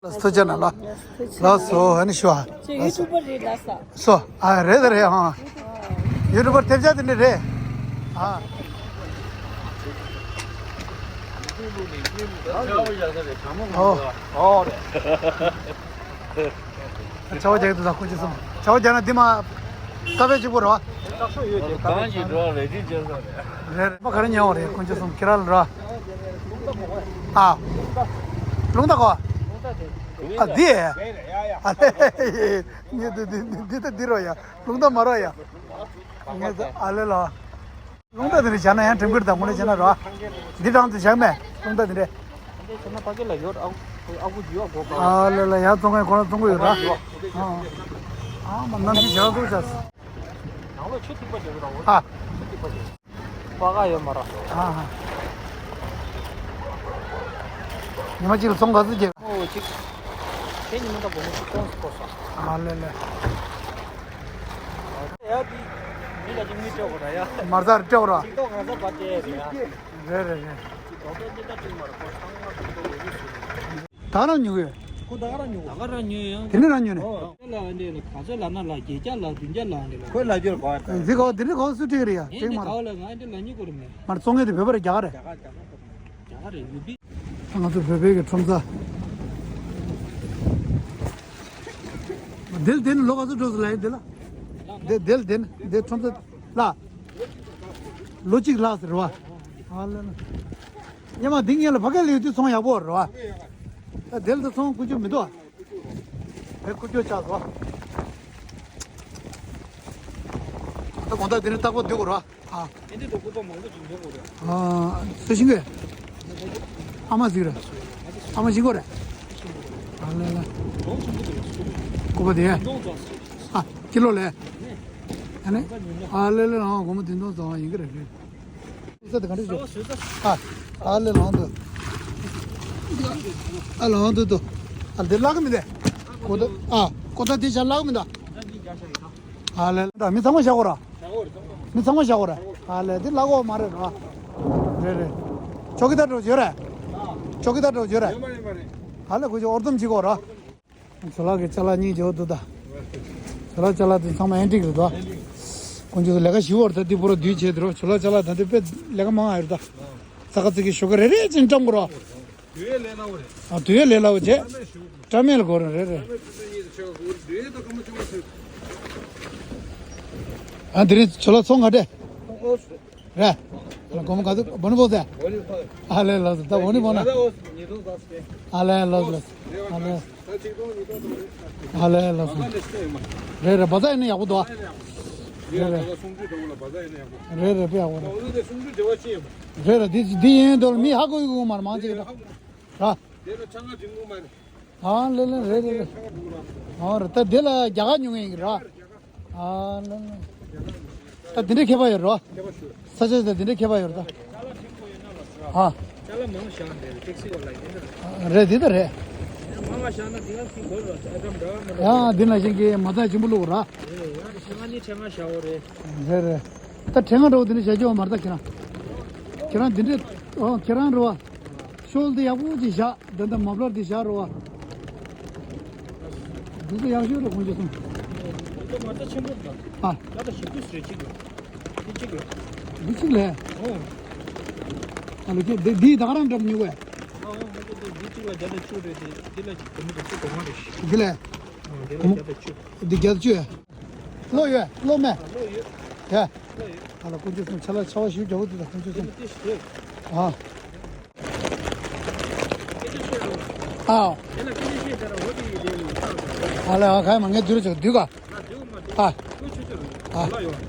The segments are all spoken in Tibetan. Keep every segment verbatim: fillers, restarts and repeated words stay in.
ལགས་སོ། ཐུགས་རྗེ་གནང་ལགས། ལགས་སོ། ཨ་ནི་ཞུ་ཨ། ཁྱེད་ཡུ་ཊུབ་པར་རེད་ལགས་སོ། སོ། ཨ་རེད་ད་རེད་ཨ། ཡུ་ཊུབ་པར་ཐེབས་ཆག་དེ་འདྲ་རེད། ཨ། ཨོ། ཨོ་རེད། ཆ་བ་རྒྱག་གི་འདུག་ད་ཁོ་ཅི་སོང་། ཆ་བ་རྒྱག་ན་འདི་མ། ཀ་ཕེ་གཅིག་པོ་རེད་བ། གང་གི་འགྲོ་རེ་ཅི་བྱེད་ས་རེད། རེད་རེད། མ་ག་རེ་ཉལ་བ་རེད། དཀོན་མཆོག་གསུམ་ཁྱེད་རང་ལ་ར། ཨ། རླུང་རྟ་གོ། ཨ་འདི། ཨ་ལེ། ངས་འདི་འདི་འདི་འདི་ད་འདི་རོ་ཡ། རླུང་རྟ་མ་རོ་ཡ། ངས་ད་ཨ་ལེ་ལ། རླུང་རྟ་འདི་རེད་བྱས་ན་ཡང་དྲན་གི་རེད། ད་དངོས་གནས་བྱས་ན་ར། འདི་རང་དུ་བཞག་མེད་རླུང་རྟ་འདི་རེད། འདི་བྱས་ན་ཕ་གི་ལ་ཡོད། ཨ་ཨ་ཁུ་ཡོད། ཨ་གོ་ག་ཨ་ལེ་ལེ། ཡང་བཙོང་མཁན་ཁོ་རང་བཙོང་གི་ཡོད་ར། ཨ་ཨ་མ་གནམ་གཤིས་ཞེ་དྲག་འདུག་ཤག་ནང་ལོགས་ཆུ་ཐིགས་པ་བྱེད་ཀྱི་ར། འོ་ཨ། ཆུ་ཐིགས་པ་བྱེད། པ་ག་ཡོད་མ་ར། ཨ་ཨ། ཉི་མ་གཅིག་ལ་ཚོང་ག་ཚོད་རྒྱག་ཨོ་གཅིག་ཁྱེད་ཉི་མ་ད་སྒོར་མོ་གཅིག་སྟོང་ཙམ་ཕོག་སོང་། ཨ་ལེ་ལེ། ཡ་དེ་མི་ལ་ཅིག་མི་སྤྲོད་དགོས་ར་ཡ། མར་ཚར་སྤྲོད་ར། ཅིག་ཏོག་གང་ས་བ་སྤྲད་རེད་ཡ། རེད་རེད་རེད། ཅིག་ཏོག་ཏོག་འདི་ལྟ་ཅིག་མ་ར། ཁོ་ཚང་མ་ཏོག་ཏོག་འོ་ཡོད་སུ། ད་རང་ཉོ་གི་ཁོ་ད་ག་རང་ཉོ། ད་ག་རང་ཉོ་ཡང་། དེ་ནས་རང་ཉོ་ནས། ཨོ། དེ་ལ་འདི་ལ་ག་ཚོད་ལ་ན་ལ་བརྒྱད་བརྒྱ་ལ་བདུན་བརྒྱ་ལ་འདི་ལ། ཁོས་ལ་རྒྱུར་གོ་བ། འདི་གོ་འདི་འདྲ་གོ་སུ་ཁྲིད་རེད་ཡ། ཨེ་ཅིག་འདི་མ་ག་རེད། བ་ལ་ང་འདི་ལ་ཉིད་གོ་རེད་མེད། མར་བཙོང་ངེས་དེ་བོད་པ་རེད། རྒྱ་གར་རེད། རྒྱ་གར་རྒྱ་གར་རེད། ཡུ་པི། ང་ཚོ་བོད་པའི་གི་ཁྲོམ་ས། འདིར་འདིར་ལོ་ག་ཚོད་འགྲོ་སོང་ལ་ཡིན་འདི་ལ། འདི་འདིར་འདིར་འདི་ཁྲོམ་ས་ལ། ལོ་གཅིག་ལྷག་ཟེར་བ། ཨ་ལ་ལ། སྙེ་མ་འདི་ངེད་ལ་ཕ་གི་ལ་ཡོད་དུས་ཚོང་ཡག་པོ་རེད་བ། ད་དེ་ལ་ད་ཚོང་ཀུན་སྤྱོད་མི་འདུག་བ། དེ་ཀུན་སྤྱོད་ཆགས་སོང་བ། ད་དགོང་དག་དེ་ནས་རྟག་པར་སྡོད་དགོས་རེད་བ། ཨ། ཨེ་འདི་ད་ཀུ་པ་མང་པོ་ཅིག་འཇོག་དགོས་རེད། ཨ། སུ་ཤིང་གི། ཨ་མ་ཟིག་རེད། ཨ་མ་ཤིང་གོ་རེད། ཨ་ལེ་ལེ། ཀུ་པ་དེ། ཨ། ཀི་ལོ་ལས། ཨ་ནི། ཨ་ལེ་ལེ། ཨ། སྒོར་མོ་བདུན་སྟོང་ཙམ་ཡིན་གི་རེད། ས་དེ་ག་འདྲ་ཞིག་ཨ། ཨ་ལེ་ལང་དུ། ཨ་ལང་དུ་དུ། ཨ་འདི་བརླག་གི་མི་འདུག་ཀོ་ད། ཨ། ཀོ་ད་འདི་ཞག་བརླག་གི་མི་འདུག་ཨ་ལེ་ད་མི་ཚང་མ་བཞག་གོ་ར། མི་ཚང་མ་བཞག་གོ་ར། ཨ་ལེ་འདི་བརླག་གོ་མ་རེད་ར། རེད་རེད། ཅོ་ཀི་ད་འགྲོ་བརྗོད་ར། ཅོ་ཀི་ད་འགྲོ་བརྗོད་ར། ཨ་ལེ་ཁོ་ཅོ་ཨོར་དམ་བྱེད་གོ་ར། ཇོ་ལགས་ཀྱི་ཅ་ལག་གཉིས་འཇོག་འདུག་ད། ཇོ་ལགས་ཅ་ལག་དེ་ཚང་མ་ཨེན་ཊིག་རེད་དོ། དཀོན་མཆོག་ལས་ཀ་ཞུ་བར་ད་འདི་པོ་ར་བསྡུས་བྱས་དེ་རོ། ཇོ་ལགས་ཅ་ལག་ད་འདི་དཔེ་ལས་ཀ་མང་ང་ཡོད་ད། ས་ཁ་ཙི་གི་ཞོ་ག་རེ་རེ་ཅན་བཀྲམ་དགོས་རོ། དུས་ཡས་ལས་སླ་བོ་རེད། ཨ་དུས་ཡས་ལས་སླ་བོ་བྱས། བཀྲམ་མེད་ལ་གོ་ར་རེ་རེ། བཀྲམ་མེད་དུས་ཡས་ཆེ་བ་གོ་དུས་ཡས་ད་སྐར་མ་བཅོ་ལྔ་ཚོད། ཨ་དེ་རིང་ཇོ་ལགས་ཚོང་ག་འདྲ། རེད། ལ་སྒོར་མོ་ག་ཚོད་བོ་ནི་བོ་ཟེར། ཨ་ལེ་ལོ་ཟེར་ད་བོ་ནི་བོ་ན། ཨ་ལེ་ལོ་ཟེར། ཨ་ལེ། ཨ་ལེ་ལོ་ཟེར། རེད་རེད། བ་ཛ་ཡིན་ན་ཡག་པོ་འདུག་ཨ། རེད་རེད། རེད་རེད། དཔེ་ཡག་པོ་རེད། རེད་རེད། འདི་འདི་ཡིན་དོ་མི་ཧ་གོ་ཡི་གོ་མ་རེད། མང་ཆེ་གི་ད། ར། ཨ་ལེ་ལེ་རེད་རེད་རེད། ཨ་རེད། ད་འདི་ལ་རྒྱ་གར་ཉོ་མཁན་ཡིན་གི་ར། ཨ་ལེ་ལེ། ད་འདི་འདྲའི་ཁྱད་པར་ཡོད་རོ། ས་ཆ་ད་འདི་འདྲའི་ཁྱད་པར་ཡོད་ར་ད། ཨ། ཅ་ལག་མང་བཞག་འདྲ་ཊེག་སི་བ་ལ་ཡིན་འདྲ། རེད་འདི་ད་རེད། མང་བ་བཞག་ན་དེ་ག་ཁྱི་གོ་ར་ཨ་ཀམ་འདྲ་མ་འདྲ། ཡང་འདི་ན་ཞིང་གི་མ་རྩ་ཆེན་པོ་བླུག་ར། རེད་ཡང་ཁྱེད་རང་གཉིས་ཁྲེ་ང་བཞག་འོ་རེད། རེད་རེད། ད་ཁྲེ་ང་འདྲ་བོ་འདི་འདྲ་བཞག་རྒྱུ་མ་རེད་ད་ཁྱེད་རང་། ཁྱེད་རང་འདི་འདྲ། ཨོ་ཁྱེད་རང་རེད་བ། ཤོལ་འདི་ཡག་པོ་ཅིག་བཞག་འདི་འདྲ་མ་པླར་འདི་བཞག་རེད་བ། འདི་ཚོ་ཡག་ཤོས་རེད་དཀོན་མཆོག་གསུམ། འདི་མ་རྩ་ཆེན་པོ་འདུག་ཨ། ད་ལྟ་ཞིབ་ཏུ་ཟེར་གཅིག་ལ། འདི་གཅིག་ལ། འདི་གཅིག་ལས། ཨོ། ཨ་ལོ་ཁྱེད་འདི་འདི་ད་ག་རང་འདྲ་པོ་ཉོ་བས། ཨ་ཨོ་ང་ཚོ་འདི་གཅིག་ལ་བརྒྱ་དང་བཅུ་རེད་དེ་འདི་ལ་གོང་མ་བརྒྱད་ཅུ་གོ་ལྔ་རེད། འདི་ལས། ཨོ་འདི་ལ་བརྒྱ་དང་བཅུ། འདི་བརྒྱད་ཅུ། གློག་ཡོད་གློག་མེད། ཨ་གློག་ཡོད། ཡ། གློག་ཡོད། ཨ་ལ་དཀོན་མཆོག་གསུམ་ཆ་ལག་ཆ་བ་ཞིག་རྒྱག་གི་འདུག་ད་དཀོན་མཆོག་གསུམ། འདི་ལ་ཏིས་དེ། ཨ། ཨ། ཨ་ལ་ཨ་ཁ་མ་ངས་བསྡུར་ཅིག་བསྡུས་ག་ཨ། ཨ།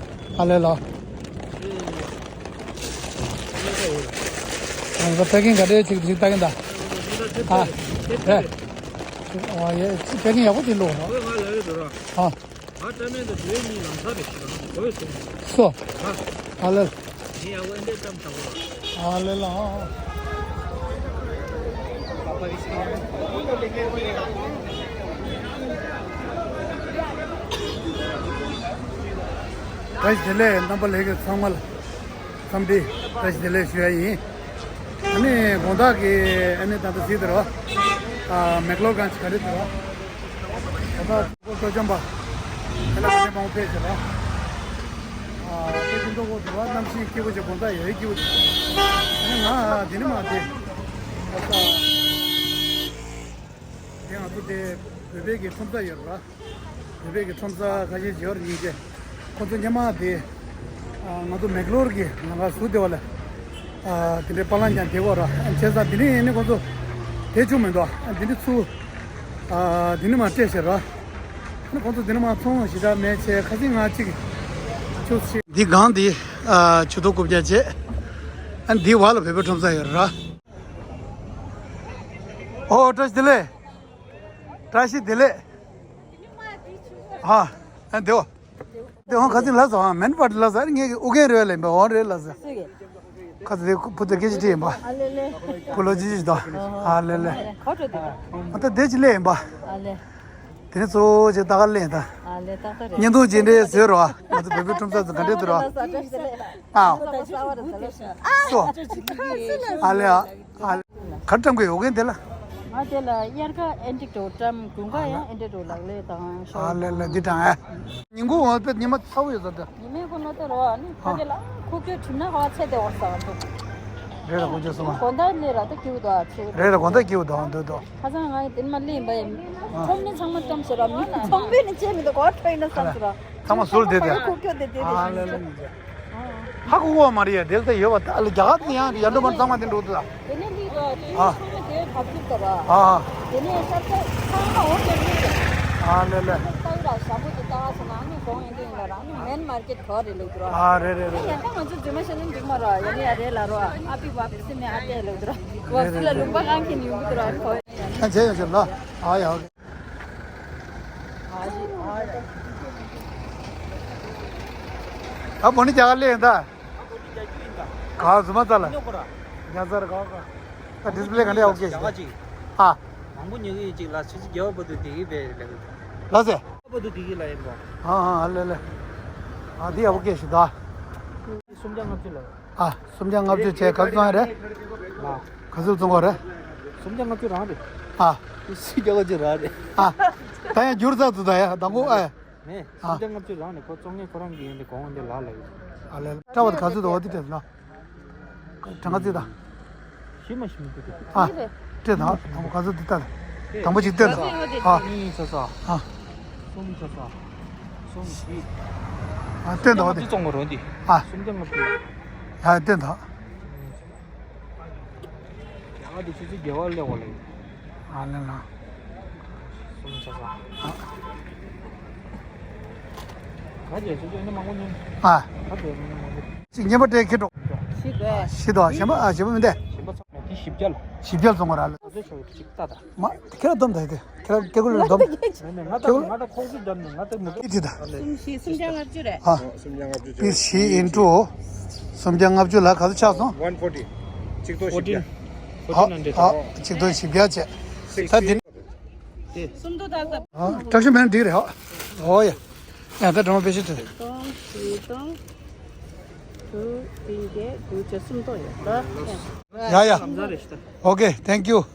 ཨ་ལེ་ལོ། ཨ་ད་པེ་ཀིང་ག་འདྲས་ཅིག་ཅིག་ལྟ་གིན་ད། ཨ། རེད། ཨ་ཡེ་པེ་ཀིང་ཡག་པོ་དེ་ལོ། ཨ། ཨ་ཏྲ་མེན་དུ་བོད་གཉིས་ལམ་ས་རེ་ཞིག་ལ་གོ་བའི་སོང་། སོ། ཨ། ཨ་ལེ། ངས་ཡག་པོ་འདྲས་ཙམ་བྱ་བོ་ལ། ཨ་ལེ་ལ། བཀྲ་ཤིས་བདེ་ལེགས། རྣམ་པ་ལྷན་རྒྱས་ཚང་མ་ལ་འཚམས་འདྲི་བཀྲ་ཤིས་བདེ་ལེགས་ཞུ་ཡ་ཡིན། ཨ་ནི་དགོང་དག་གི་ཨ་ནི་ད་ལྟ་གཟིགས་དེ་རོ། ཨ་མེག་ལོར་གང་ཅི་ག་རེ་འདུག་ད་ལྟ་ཀོ་ཀྲོ་འཇམ་པ་ཁྱེད་ལ་ག་ནས་མང་པོ་ཕེབས་ཤག་ཨ་ཕེབས་ཀྱི་འདུག་གོ། འདུག་གནམ་གཤིས་སྐྱིད་པོ་ཞིག་དགོང་དག་ཡོད་སྐྱིད་པོ་ཞིག་ཨ་ང་འདི་ནས་མ་དེ་ད་ལྟ་དེ་ང་ཚོ་དེ་བོད་པའི་གི་ཁྲོམ་ས་ཡོད་ར། བོད་པའི་གི་ཁྲོམ་ས་ཁ་ཤས་ཡོད་རེད་ཡིན་གྱི། ཁོ་ཚོ་སྔོན་མ་དེ་ང་ཚོ་མེག་ལོར་གི་ལམ་ཁ་ཟུར་དེ་བ་ལ་དེ་འདྲའི་པ་ལང་ཀྱང་དེ་གོ་ར། བྱས་ཙང་དེ་ནས་ཡིན་ནི་ཁོ་ཚོ་དེ་བྱུང་མི་འདུག་དེ་ནས་ཚུར་དེ་ནས་མ་སྤྲད་ཤག་ར། ཁོ་ཚོ་དེ་ནས་མ་ཚོང་ཞེ་དྲག་མེད་བྱས་ཁ་སང་ང་གཅིག་ཆུ་ཚོད་འདི་སྒང་དེ་ཆུ་ཐོག་རྐུབ་བཀྱག་བྱས། ཨ་འདི་བ་ལ་བོད་པའི་ཁྲོམ་ས་ཡོད་ར། ཨོ་བཀྲ་ཤིས་བདེ་ལེགས། བཀྲ་ཤིས་བདེ་ལེགས། ཨ་ཨ་འདེའོ། དེ་འོང་ཁ་སང་ལ་ཟ་ཨ་མེན་པར་ལ་ཟ་ངེད་ཀྱི་ཨུ་རྒྱན་རེད་ལ་ཡིན་པ་འོང་རེད་ལ་ཟ། ཁ་སང་དེ་བུ་དེ་སྐད་ཆ་དྲིས་ཡིན་པ། ཨ་ལེ་ལེ། བུ་ལོ་ཅི་ཞིག་དོ། ཨ་ལེ་ལེ། ཨ་ད་དེ་ཅི་ལས་ཡིན་པ། ཨ་ལེ། དེ་ནས་གཙོ་བོ་ཅིག་ད་ག་ལས་ད། ཨ་ལེ་ཏག་ཏག་རེད། བརྙན་ཐུང་ཅིག་འདྲ་བཟོས་རོགས། ང་ཚོ་བོད་པའི་ཁྲོམ་ས་ཚོ་ག་འདྲས་འདུག་རོགས། ཨ། སོ། ཨ་ལེ་ཨ། ཨ་ལེ། གར་བཀྲམ་གི་ཡོད་མཁན་དེ་ལ། ང་དེ་ལ་དབྱར་ཁ་ཨེ་འདྲ་འགྲོ་བཀྲམ། དགུན་ཁ་ཡང་ཨེ་འདྲ་འགྲོ་ལག་ལས་དང་ཤོག་ཨ་ལེ་ལེ་འདི་དྲང་ཨ། ཉིན་གུང་འོང་པས་ཉི་མ་ཚ་བོ་ཡོད་ས་དེ། ཉི་མའི་ཁོ་ན་དེ་རོ་ཨ་ནི་ཕ་གི་ལ་ཁུག་ཀྱོག་གྲིམ་ན་ཧ་ཚེ་དེ་འོར་ས་འདུག་རེད་ལ་དགོང་ཅོ་སོང་ཨ། དགོང་དག་ལས་ར་ད་སྐྱིད་པོ་འདུག་ཨ་ཚེ། རེད་ལ་དགོང་དག་སྐྱིད་པོ་འདུག་འདུག་འདུག་ཁ་སང་ང་ཡི་དེ་མ་ལེན་པ་ཡིན། ཁྲོམ་ནི་ཚང་མ་བཀྲམ་ཟེར་ར་མི་ཚོང་པས་ནི་བཅད་མི་འདུག་གོ་ཁྲོ་ཡིན་ན་བསམ་ཟེར་ར། ཚང་མ་ཟུར་བསྡད་དེ། ཁུག་ཀྱོག་དེ་དེ་རེད་ཨ་ལེ་ལེ། ཧ་གོ་གོ་མ་རེད་ཡ། དེ་ལྟ་ཡོད་པ་ད་ལ་རྒྱ་གར་དེ་ཡང་ཡར་འགྲོ་མར་ཚང་མ་དེ་འགྲོ་འདུག་ད། དེ་ནས་ལི་ར་དེ་ཨ། ཚང་མ་དེ་བབ་ཐུབ་ད་ར། ཨ། དེ་ནས་ཤར་ཚ་ཚང་མ་འོ་དེ་ལི་ར། ཨ་ལེ་ལེ། ལྟ་ཡི་ར་ཞང་པོ་དེ་ལྟ་བ་སོང་ན་ཨ་ནི་གོང་ཡིན་དེ་ཡིན་ལ་ར་ཨ་ནི་མེན་མར་ཀེ་ཊི་ག་རེ་ལུག་འདུག་ར། ཨ་རེད་རེད་རེད། ཡང་ད་ང་ཚོ་རྫུན་མ་བཤད་ན་འགྲིག་མ་ར། ཡ་ནི་ཡ་རེད་ལ་རོ་ཨ་པི་བབ་སི་ནས་ཨ་ཏེ་ལུག་འདུག་ར། བབ་སི་ལ་ལུང་པ་གང་གིན་ཡོང་གི་འདུག་ར་ཁོ། ཨ་བྱས་ཡོད་ཟེར་ལ། ཨ་ཡ། ཨ་བོ་ནི་རྒྱ་གར་ལས་ཡིན་ད། ག་ཟུ་མ་ཙ་ལ། ཉོ་གོ་ར། ཉ་ཙ་ར་ག་ག་ད་ཌིས་པི་ལེ་ག་འདྲ་ཨོ་ཀེ་ཞིག་རྒྱ་གར་ཅིག་ཨ། མང་པོ་ཉོ་གི་ཡོད་ཅིག་ལ་ཆུ་ཚོད་བརྒྱད་པ་བར་དུ་བསྡད་ཀྱི་བས་ལ་གི་ལ་སེ། བར་དུ་བསྡད་ཀྱི་ལ་ཡིན་པ། ཨ་ཨ་ཨ་ལེ་ལེ། ཨ་འདི་ཨོ་ཀེ་ཞིག་ད། སུམ་བརྒྱ་ལྔ་བཅུ་ལ། ཨ། སུམ་བརྒྱ་ལྔ་བཅུ་བྱས་ག་ཚོད་རེད། ལ། ག་ཚོད་བཙོང་གོ་རེད། སུམ་བརྒྱ་ལྔ་བཅུ་རང་རེད། ཨ། སུམ་བརྒྱ་ལྔ་བཅུ་རང་རེད། ཨ། ད་ཡང་བསྒྱུར་ཚར་འདུག་ད་ཡ་དང་པོ་ཨ། ནས་ཨ། སུམ་བརྒྱ་ལྔ་བཅུ་རང་ནས་ཁོ་བཙོང་མཁན་ཁོ་རང་གི་ཡིན་ཏེ་གོང་འདི་ལ་ལ་ཡོད། ཨ་ལེ་ལ་སྤྲ་བ་དེ་ག་ཚོད་འདུག་འོ་དེ་སྤྲད་ན། གྲངས་ཀ་ཚོད་དང་། ཞིམ་མ་ཞིམ་མི་འདུག་ཨ། སྤྲད་དང་དང་པོ་ག་ཚོད་འདི་ལྟ་དང་པོ་ཅིག་སྟོན་དང་ཨ། གཉིས་ཆ་ས། ཨ། གསུམ་ཆ་ས། གསུམ་བཞི། ཨ་སྟོན་དང་འོ་དེ། བཙོང་གོ་རོ་འདི། ཨ། སུམ་བརྒྱ་ལྔ་བཅུ། ཨ་སྟོན་དང་། ཡང་འདི་ཆུ་ཚོད་བརྒྱད་པ་སླེབས་པ་ལས། ཨ་ལེ་ལ། གསུམ་ཆ་ས། ཨ། ག་རེ་ཆུ་ཚོད་ནི་མང་པོ་ཉོན། ཨ། ག་རེ་ཉོན་མང་པོ། ཅིག་ཉན་པ་སྤྲད་ཁྱེད་འགྲོ། ཤི་དགོས། ཤི་དོ་གཞན་པ་ཨ་གཞན་པ་མི་འདས། གཞན་པ་ཚང་མ་དེ་བཞི་བརྒྱ་ལ། བཞི་བརྒྱ་ལ་བཙོང་གོ་ར་ལ། ཨ་ཚོད་ཤོག་ཅིག་ལྟ་ད། མ། ཁྱེད་རང་སྡོམ་ད་ཡི་གེ་ཁྱེད་རང་སྐད་ཁུ་ལ་སྡོམ། ནས་ནས་ང་ད་ང་ད་ཁོག་ཅིག་བརྒྱབ་ནས་ང་ད་མི། ཨི་ཅི་ད། སུམ་བཞི་སུམ་བརྒྱ་ལྔ་བཅུ་རེད། ཨ། པི་བཞི་ཨིན་ཊུ་སུམ་བརྒྱ་ལྔ་བཅུ་ལ་ག་ཚོད་ཆགས་སོང་། One forty། ཆིག་སྟོང་བཞི་བརྒྱ། ཨ། ཨ། ཆིག་སྟོང་བཞི་བརྒྱ་བྱས། ད་འདི། སུམ་སྟོང་དག་ད། ཨ། དྲག་ཤུ་མེད་འགྲིག་རེད་ཨ། ཨོ་ཡ། ཡ་ད་གྲོང་པའི་ཤི་ཏུ། སྟོང་བཞི་སྟོང་། དྲུག་བདུན་བརྒྱད་དགུ་བཅུ་སུམ་སྟོང་ཡོད་ད། ཡ་ཡ། ཨོ་ཀེ། Thank you།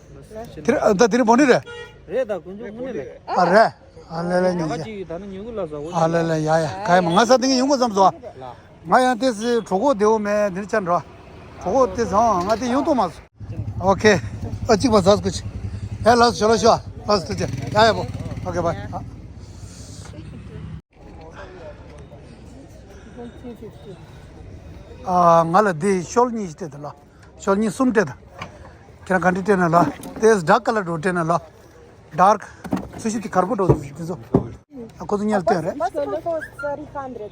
དེ་ད་དེ་རིང་བོ་ནི་རེད། རེད་ད་དཀོན་མཆོག་དངོས་གནས་རེད། ཨ་རེད། ཨ་ལེ་ལེ་ཉིན་ཞག་ཅིག་ད་ནི་ཉིན་གུང་ལ་ཟ་བོ། ཨ་ལེ་ལེ་ཡ་ཡ་ག་ཡ་མ་ང་ས་དེ་ངས་ཡོང་དགོས་བསམ་སོང་། ང་ཡང་དེ་སི་གྲོད་ཁོག་བདེ་བོ་མེད་འདིར་ཆ་འགྲོ། གྲོད་ཁོག་དེ་བཟང་ང་དེ་ཡོང་ཐུབ་མ་སོང་། ཨོ་ཁེ། ཨ་གཅིག་པ་ཟ་སྐུ་ཆེ། ཨེ་ལགས་སོ་ཞོ་ལ་ཤོ། ལགས་སོ་ཐུགས་རྗེ་ཆེ། ཡ་ཡ་བོ། ཨོ་ཁེ་བྷའི། ཨ། ང་ལ་འདི་ཤོལ་གཉིས་ཤིག་སྤྲད་དང་ལ། ཤོལ་གཉིས་གསུམ་སྤྲད་དང་། ཁྱེད་རང་ག་འདྲ་སྤྲད་ན་ལ། དེ་ཌརཀ་ཁ་ལར་འགྲོ་སྤྲད་ན་ལ། ཌརཀ་ཚོས་གཞི་དེ་གར་པོ་འགྲོ་འདི་ཚོ། ཨ་ཁོ་ཚོ་ཉལ་སྟོན་རེད། Possible for three hundred.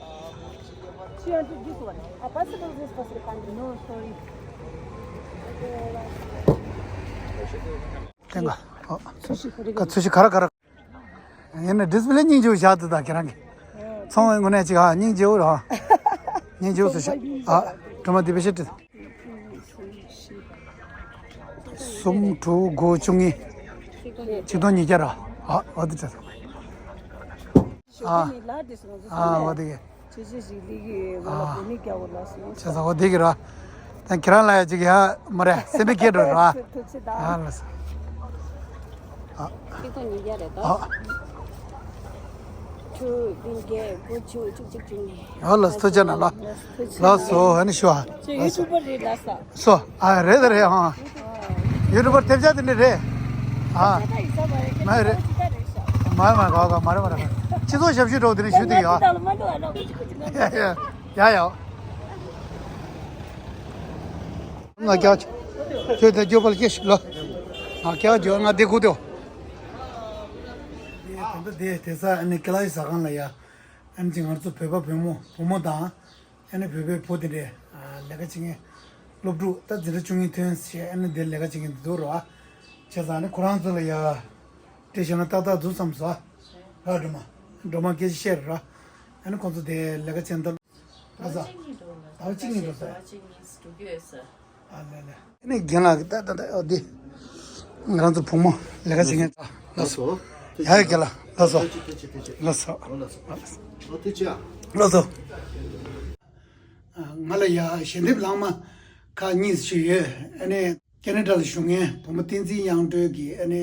Three hundred this one. Uh, possible this for three hundred. No, sorry. སྟོན་ག་ཨོ། ཚོས་གཞི་ག་ར་ག་ར། ཡིན་ན་ཌིས་པི་ལེ་སྙིང་རྗེ་བོ་བཞག་འདུག་ད་ཁྱེད་རང་གི། ཚོང་བའི་ངོས་ནས་ཅིག་ཨ་སྙིང་རྗེ་བོ་ར། སྙིང་རྗེ་བོ་ཚོ་བཞག་ཨ། སྒྲོལ་མ་འདི་བེད་ཤེས་བྲིས། གསུམ་དྲུག་དགུ་བཅུ་གཉིས། ཆིག་སྟོང་ཉིས་བརྒྱ་ར། ཨ་འོ་འདི་བྲིས། ཨ། ཨ་འོ་འདི་གི། ཆེ་ཆེ་ཞིག་ལི་གི་ང་ལ་བོད་མི་སྐྱ་བོ་ལ་སོང་། བྱས་ཙང་འོ་འདི་གི་ར། ད་ཁྱེད་རང་ལ་ཡ་ཅིག་ཡ་མ་རེད་སེམས་པའི་སྐྱེ་འགྲོ་ར། ཐུགས་རྗེ་ཆེ་ད། ཡ་ལ་སོང་། ཨ། ཆིག་སྟོང་ཉིས་བརྒྱ་རེད་དོ། ཨ། བཅུ་བདུན་བརྒྱད་དགུ་བཅུ་བཅུ་གཅིག་བཅུ་གཉིས། ཨ་ལ་ཐུགས་རྗེ་གནང་ལ། ཐུགས་རྗེ་གནང་། ལགས་སོ། ཨ་ནི་ཞུ་ཨ། ཁྱོད་ཡུ་ཊུབ་པར་རེད་ལགས་སོ། སོ། ཨ་རེད་ད་རེད་ཨ། ཡུ་ཊུབ་པར་ཐེབས་ཆག་དེ་འདྲ་རེད། ཨ། མ་རེད། མ་རེད་མ་རེད་ག་ག་མ་རེད་མ་རེད། སྤྱི་ཚོགས་ཞབས་ཞུ་འགྲོ་དེ་ནས་ཞུ་དེ་ཡ། ཡ་ཡ། ང་རྒྱ་ཆེ། ཁྱོད་དེ་རྒྱུ་པལ་སྐྱེ་ཞིག་ལ། ང་རྒྱ་རྒྱུ་ང་དེ་ཁུ་དེའོ། དེ་དེ་དེ་ས་ཨ་ནི་ཀི་ལ་ཡི་ཟ་ཁང་ལ་ཡ། ཨ་ནི་ཅི་ང་ཚོ་བོད་པ་བུ་མོ་བུ་མོ་དང་། ཨ་ནི་བོད་པའི་བུ་དེ་འདྲས་ལས་ཀ་བྱེད་མཁན། སློབ་ཕྲུག་ད་འཛིན་གྲྭ་བཅུ་གཉིས་ཐོན་བྱས་ཨ་ནི་འདིར་ལས་ཀ་བྱེད་མཁན་དེ་འདུག་རོ། བྱས་ཙང་ཨ་ནི་ཁོ་རང་ཚོ་ལ་ཡ། དེ་བྱས་ན་ཏག་ཏག་འདུག་བསམ་སོང་། ར་སྒྲོལ་མ། སྒྲོལ་མ་སྐད་ཆ་བཤད་རོགས། ཨ་ནི་ཁོང་ཚོ་དེ་ལས་ཀ་བྱེད་འདུག་ལ་ཟ། ཟླ་བ་གཅིག་གཉིས་འགྲོ་ཟ། ཟླ་བ་གཅིག་གཉིས་འགྲོ་ཟ། ཟླ་བ་གཅིག་གཉིས་འགྲོ་གི་ཡོད་ཟ། ཨ་ལེ་ལེ། ཨ་ནི་རྒན་ལགས་ད་ད་ད་འོ་དེ། ང་རང་ཚོ་བུ་མོ་ལས་ཀ་བྱེད་མཁན། ལགས་སོ། ཡ་ཡ་རྒན་ལགས་ལགས་སོ། ལགས་སོ། ལགས་སོ། ལགས་སོ། ང་ལ་ཡ་ཞལ་འདེབས་ལྷག་མ་ཁག་གཉིས་ཤིག་ཡོད། ཨ་ནི་ཁེ་ན་ཌ་ལ་བཞུགས་མཁན་བུ་མོ་བསྟན་འཛིན་དབྱངས་སྒྲོལ་གྱི་ཨ་ནི་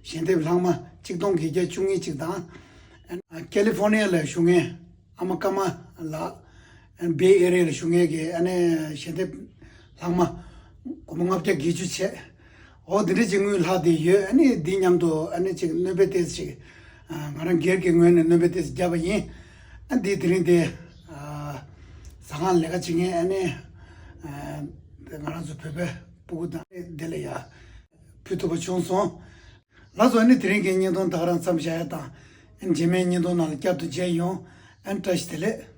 ཞལ་འདེབས་ལྷག་མ་གཅིག་སྟོང་བརྒྱད་བརྒྱ་བཅུ་གཉིས་གཅིག་དང་། ཨ་ནི་ཀེ་ལི་ཧྥོར་ནི་ཡ་ལ་བཞུགས་མཁན་ཨ་མ་ཀརྨ་ལགས། ཨ་ནི་བེ་ཨེ་རི་ཡ་ལ་བཞུགས་མཁན་གྱི་ཨ་ནི་ཞལ་འདེབས་ལྷག་མ་སྒོར་མོ་ལྔ་བརྒྱ་བརྒྱད་ཅུ་བྱས། འོ་འདི་འདྲ་ཅིག་དངུལ་ལྷག་བསྡད་ཡོད། ཨ་ནི་འདི་མཉམ་དུ་ཨ་ནི་ཅིག་སྣོན་པ་ཏོག་ཙམ་ཅིག་ཨ་ང་རང་སྒེར་གྱི་ངོས་ནས་སྣོན་པ་ཏོག་ཙམ་བརྒྱབ་པ་ཡིན། ཨ་འདི་དེ་རིང་དེ་ཨ་ཟ་ཁང་ལས་ཀ་བྱེད་མཁན་ཨ་ནི་ཨ་ང་རང་ཚོ་བོད་པའི་སྤུ་གུ་དང་འདི་ལ་ཡ་ཕུལ་ཐུབ་པ་བྱུང་སོང་། ལགས་སོ། ཨ་ནི་དེ་རིང་གི་བརྙན་ཐུང་ད་ག་རང་མཚམས་བཞག་ཡ་དང་། ཨ་ནི་རྗེས་མའི་བརྙན་ཐུང་ནང་ལ་བསྐྱར་དུ་མཇལ་ཡོང་། ཨ་ནི་བཀྲ་ཤིས་བདེ་ལེགས།